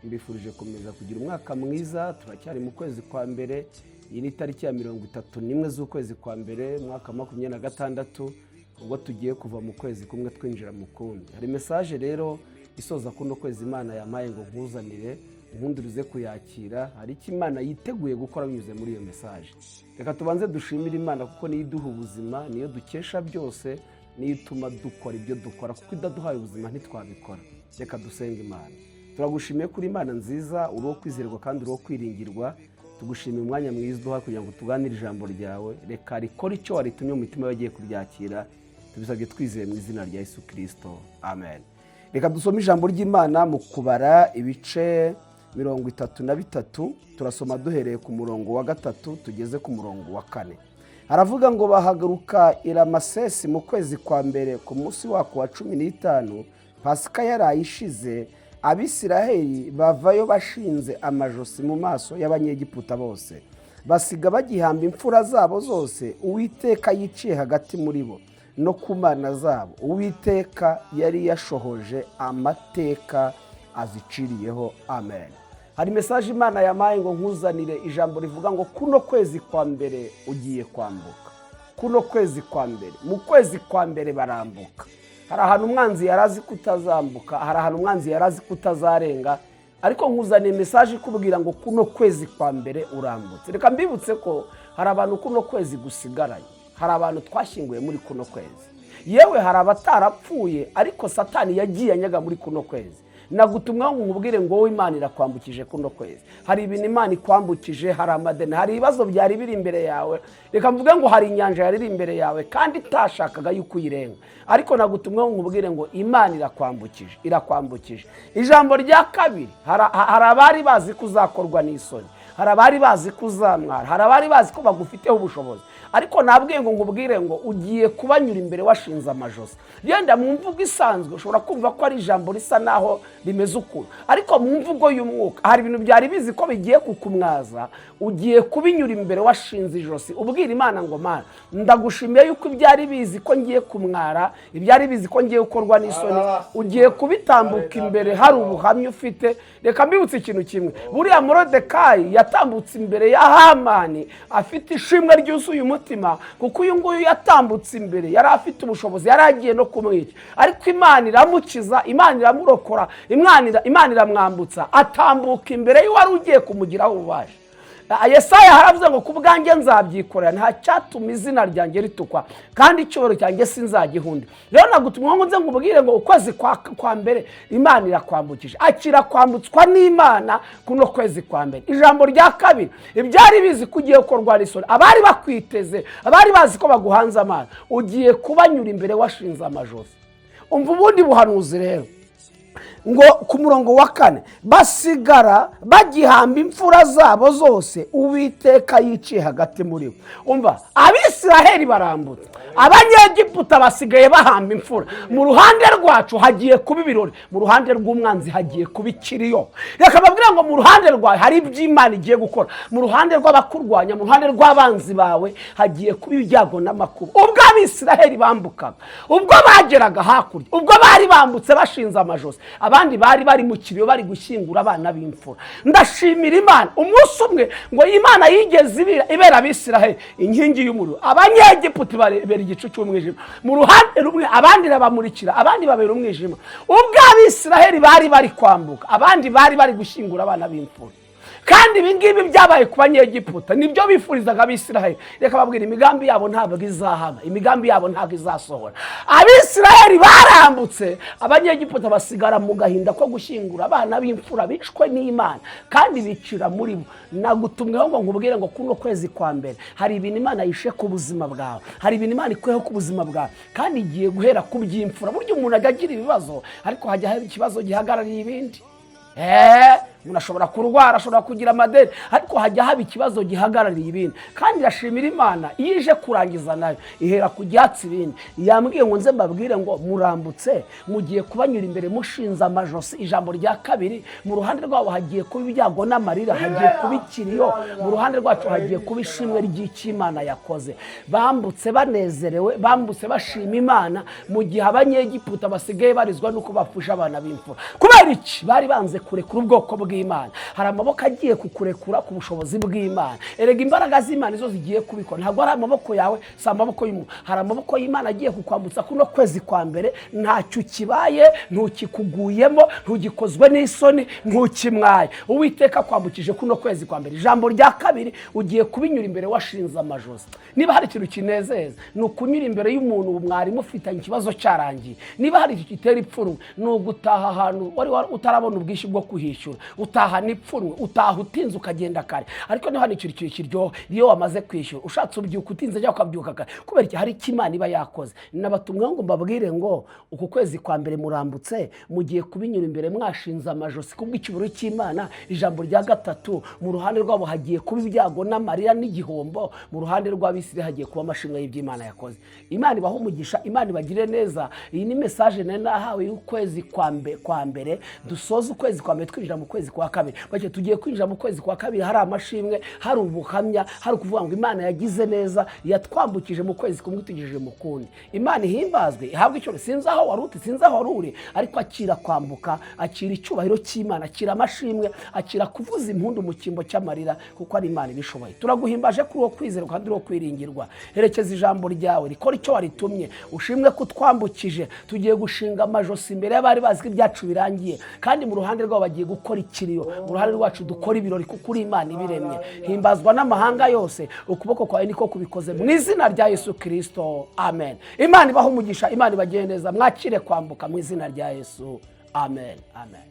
Mbifurije gukomeza kugira umwaka mwiza. Turacyari mu kwezi kwa mbere. Iyi ni itariki ya 31 z'ukwezi kwa mbere, umwaka wa 2026, ubwo tugiye kuva mu kwezi kumwe twinjira mu kundi. Hari message rero isoza kuno kwezi Imana yampaye ngo nkuzanire, nkundurize kuyakira. Hari icyo Imana yiteguye gukora binyuze muri iyo message. Reka tubanze dushimire Imana, kuko niyo iduha ubuzima, niyo dukesha byose, niyo ituma dukora ibyo dukora, kuko idaduhaye ubuzima ntitwabikora. Reka dusenge Imana. Turagushimiye kuri Imana nziza, uri uwo kwizerwa kandi uri uwo kwiringirwa. Tugushimiye umwanya mwiza uduha kugira ngo tuganire ijambo ryawe. Reka rikore icyo waritumye mu mitima y'abagiye kuryakira. Tubisabye twizeye mu izina rya Yesu Kirisito, amen. Reka dusome ijambo ry'Imana mu Kubara, ibice 33. Turasoma duhereye ku murongo wa 3 tugeze ku murongo wa 4. Haravuga ngo: "Bahaguruka i Ramasesi mu kwezi kwa mbere, ku munsi wako wa 15, Pasika yaraye ishize. Abisiraheli bavayo bashinze amajosi mu maso y'Abanyegiputa bose, basiga bagihamba imfura zabo zose Uwiteka yiciye hagati muri bo no ku mana zabo Uwiteka yari yashohoje amateka aziciriyeho." Amen. Hari message Imana yampaye ngo nkuzanire, ijambo rivuga ngo kuno kwezi kwa mbere ugiye kwambuka. Kuno kwezi kwa mbere, mu kwezi kwa mbere barambuka. Hari ahantu umwanzi yari azi ko utazambuka, hari ahantu umwanzi yari azi ko utazarenga, ariko nkuzaniye message ikubwira ngo kuno kwezi kwa mbere urambutse. Reka mbibutse ko hari abantu kuno kwezi gusigaranye, hari abantu twashyinguye muri kuno kwezi, yewe hari abatarapfuye ariko Satani yagiye anyaga muri kuno kwezi. Nagutumwa ngo nkubwire ngo wowe Imana irakwambukije kuno kwezi. Hari ibintu Imana ikwambukije, hari amadeni, hari ibibazo byari biri imbere yawe. Reka mvuge ngo hari inyanja yari iri imbere yawe kandi itashakaga yuko uyirenga, ariko nagutumwa ngo nkubwire ngo Imana irakwambukije, irakwambukije. Ijambo rya kabiri, hari abari bazi ko uzakorwa n'isoni, hari abari bazi ko uzamwara, hari abari bazi ko bagufiteho ubushobozi, ariko nabwiye ngo nkubwire ngo ugiye kubanyura imbere washinze amajosi. Yenda mu mvugo isanzwe ushobora kumva ko ari ijambo risa naho rimeze ukuntu, ariko mu mvugo y'umwuka hari ibintu byari bizi ko bigiye kukumwaza, ugiye kubinyura imbere washinze ijosi, ubwira Imana ngo: "Mana, ndagushimiye yuko ibyari bizi ko ngiye kumwara, ibyari bizi ko ngiye gukorwa n'isoni, ugiye kubitambuka imbere hari ubuhamya ufite." Reka mbibutse ikintu kimwe: buriya Morodekayi yatambutse imbere ya Hamani afite ishimwe ryuzuye umutima, kuko uyu nguyu yatambutse imbere yari afite ubushobozi, yari agiye no kumwica, ariko Imana iramukiza, Imana iramurokora, Imana iramwambutsa, atambuka imbere y'uwari ugiye kumugiraho ububasha. Yesaya haravuze ngo: "Ku bwanjye nzabyikorera, nta cyatuma izina ryanjye ritukwa, kandi icyubahiro cyanjye sinzagihunda." Rero nagutumwa ngo nze nkubwire ngo ukwezi kwa mbere Imana irakwambukije. Akira kwambutswa n'Imana kuno kwezi kwa mbere. Ijambo rya kabiri, ibyari bizi ko ugiye gukorwa n'isoni, abari bakwiteze, abari bazi ko baguhanze amaso, ugiye kubanyura imbere washinze amajosi. Umva ubundi buhanuzi rero, ngo ku murongo wa 4: "Basigara bagihamba imfura zabo zose Uwiteka yiciye hagati muri bo." Umva, Abisiraheli barambutse, Abanyegiputa basigaye bahamba imfura. Mu ruhande rwacu hagiye kuba ibirori, mu ruhande rw'umwanzi hagiye kuba ikiriyo. Reka babwire ngo mu ruhande rwawe hari ibyo Imana igiye gukora, mu ruhande rw'abakurwanya, mu ruhande rw'abanzi bawe hagiye kuba ibyago n'amakuba. Ubwo Abisiraheli bambukaga, ubwo bageraga hakurya, ubwo bari bambutse bashinze amajosi, abandi bari bari mu kiriyo bari gushyingura abana b'imfura. Ndashimira Imana, umunsi umwe ngo Imana yigeze ibera Abisiraheli inkingi y'umuriro, Abanyegiputa babera igicu cy'umwijima. Mu ruhande rumwe abandi irabamurikira, abandi babera umwijima. Ubwo Abisiraheli bari bari kwambuka, abandi bari bari gushyingura abana b'imfura. Kandi ibi ngibi byabaye ku Banyegiputa, nibyo bifurizaga Abisiraheli. Reka babwira, imigambi yabo ntabwo izahama, imigambi yabo ntabwo izasohora. Abisiraheli barambutse, Abanyegiputa basigara mu gahinda ko gushyingura abana b'imfura bicwe n'Imana kandi bicira muri bo. Nagutumweho ngo nkubwire ngo kuno kwezi kwa mbere hari ibintu Imana yishe ku buzima bwawe, hari ibintu Imana ikuyeho ku buzima bwawe, kandi igiye guhera ku by'imfura. Burya umuntu ajya agira ibibazo, ariko hajya haba ikibazo gihagarariye ibindi. Umuntu ashobora kurwara, ashobora kugira amadeni, ariko hajya haba ikibazo gihagarariye ibindi. Kandi irashimira Imana, iyo ije kurangiza nayo ihera ku byatsi ibindi. Yambwiye ngo nze mbabwire ngo murambutse, mugiye kubanyura imbere mushinze amajosi. Ijambo rya kabiri, mu ruhande rwabo hagiye kuba ibyago n'amarira, hagiye kuba ikiriyo, mu ruhande rwacu hagiye kuba ishimwe ry'icyo Imana yakoze. Bambutse banezerewe, bambutse bashima Imana, mu gihe Abanyegiputa basigaye barizwa n'uko bapfusha abana b'imfura. Kubera iki? Bari banze kurekura ubwoko bw'Imana. bw'Imana. Hari amaboko agiye kukurekura ku bushobozi bw'Imana. Erega imbaraga z'Imana izo zigiye kubikora, ntabwo ari amaboko yawe, si amaboko y'umuntu. Hari amaboko y'Imana agiye kukwambutsa kuno kwezi kwa mbere, ntacyo ukibaye, ntukikuguyemo, ntugikozwe n'isoni, ntukimwaye. Uwiteka akwambukije kuno kwezi kwa mbere. Ijambo rya kabiri, ugiye kubinyura imbere washinze amajosi. Niba hari ikintu kinezeza, ni ukunyura imbere y'umuntu mwari mufitanye ikibazo cyarangiye. Niba hari ikintu gitera ipfunwe, ni ugutaha ahantu wari utarabona ubwishyu bwo kuhishyura, utahana ipfunwe, utaha utinze, ukagenda kare. Ariko niba hari ikintu kiryoha, iyo wamaze kwishyura, ushatse ubyuka utinze cyangwa ukabyuka kare. Kubera iki? Hari icyo Imana iba yakoze. Nabatumweho ngo mbabwire ngo uku kwezi kwa mbere murambutse, mugiye kubinyura imbere mwashinze amajosi kubw'icyubahiro cy'Imana. Ijambo rya gatatu, mu ruhande rwabo hagiye kuba ibyago n'amarira n'igihombo, mu ruhande rw'Abisirayeli hagiye kuba amashimwe y'iby'Imana yakoze. Imana ibahe umugisha, Imana ibagire neza. Iyi ni message nari nahawe y'ukwezi kwa mbere. Dusoza ukwezi kwa mbere, twinjira mu kwezi kwa kabiri. Bake tugiye kwinjira mu kwezi kwa kabiri hari amashimwe, hari ubuhamya, hari ukuvuga ngo Imana yagize neza, yatwambukije mu kwezi kumwe itugejeje mu kundi. Imana ihimbazwe, ihabwe icyubahiro. Sinzi aho wari uti, sinzi aho wari uri, ariko akira kwambuka, akira icyubahiro cy'Imana, akira amashimwe, akira kuvuza impundu mu cyimbo cy'amarira, kuko ari Imana ibishoboye. Turaguhimbaje kuri uwo kwizera kandi uwo kwiringirwa. Herekeza ijambo ryawe, rikora icyo waritumye. Ushimwe ko utwambukije. Tugiye gushinga amajosi imbere y'abari bazi ko ibyacu birangiye, kandi mu ruhande rwabo bagiye gukora ikiriyo, mu ruhande rwacu dukora ibirori, kuko uri Imana ibiremye. Himbazwa n'amahanga yose, ukuboko kwawe niko kubikoze, mu izina rya Yesu Kirisito, amen. Imana ibahe umugisha, Imana ibagire neza. Mwakire kwambuka mu izina rya Yesu, amen, amen.